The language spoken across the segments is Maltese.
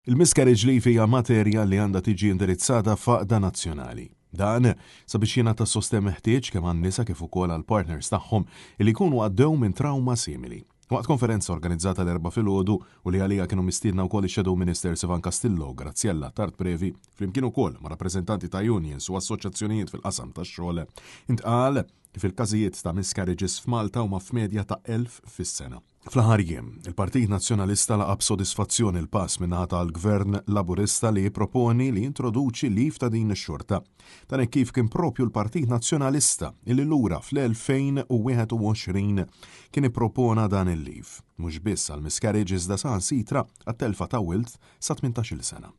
Il-miscarriage leave hija materja li għandha tiġi indirizzata f'għaqda nazzjonali. Dan sabiex jingħata s-sostenn meħtieġ kemm għan-nisa kif ukoll għall-partners tagħhom li jkunu għaddew minn trawma simili. Waqt konferenza organizzata l-Erbgħa filgħodu u li għaliha kienu mistiedna wkoll ix-Shadow Ministers Ivan Castillo u Graziella Attard Previ, flimkien ukoll ma' rappreżentanti ta' unions u assoċjazzjonijiet fil-qasam tax-xogħol, intqal kif il-każijiet ta' miscarriages f'Malta huma f'medja ta' 1,000 fis-sena. Fl-aħħar jiem, il-Partit Nazzjonalista laqa' b'sodisfazzjon il-pass min-naħa tal-Gvern Laburista li jipproponi li jintroduċi leave ta' din ix-xorta. Dan hekk kif kien propju l-Partit Nazzjonalista illi lura fl-2021 kien ippropona dan il-leave, mhux biss għall-miscarriage iżda saħansitra għat-telfa ta' wild sa 18-il sena.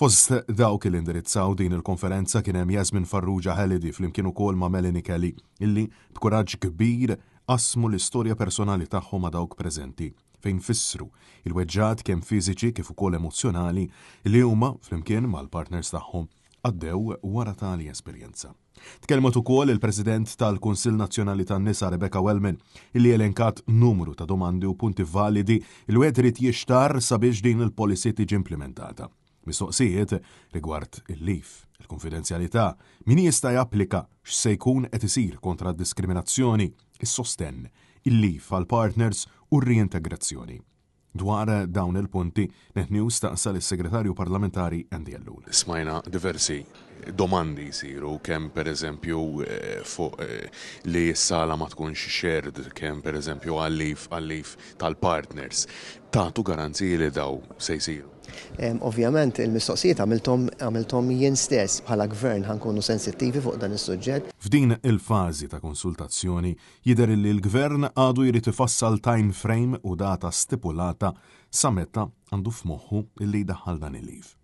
Fost dawk li indirizzaw din il-konferenza kien hemm Yasmin Farrugia Halliday flimkien ukoll ma' Melanie Kelly illi b'kuraġġ kbir qasmu l-istorja personali tagħhom ma' dawk preżenti fejn fissru il-weġġgħat kemm fiżiċi kif ukoll emozzjonali li huma flimkien mal-partners tagħhom għaddew wara tali esperjenza. Tkellmet ukoll il-President tal-Kunsill Nazzjonali tan-Nisa Rebecca Wellman illi elenkat numru ta' domandi u punti validi li wieħed irid jixtarr sabiex din il-policy tiġi implimentata. Mistoqsijiet rigward il-leave, il-kunfidenzjalità, min jista' japplika, x'se jkun qed isir kontra d-diskriminazzjoni, is-sostenn, il-leave għall-partners u r-riintegrazzjoni. Dwar dawn il-punti, Net News staqsa lis-Segretarju Parlamentari Andy Ellul. Smajna diversi domandi jsiru kemm pereżempju fuq li s-sala ma tkunx shared, kemm pereżempju għal-leave għal-leave tal-partners. Tagħtu garanziji li dawn se jsiru? Ovvjament il-mistoqsijiet għamilthom għamilthom jien stess bħala Gvern ħa nkunu sensittivi fuq dan is-suġġett. F'din il-fażi ta' konsultazzjoni Jidher illi l-Gvern għadu jrid ifassal time frame u data stipulata sa meta għandu f'moħħu illi jdaħħal dan il-leave.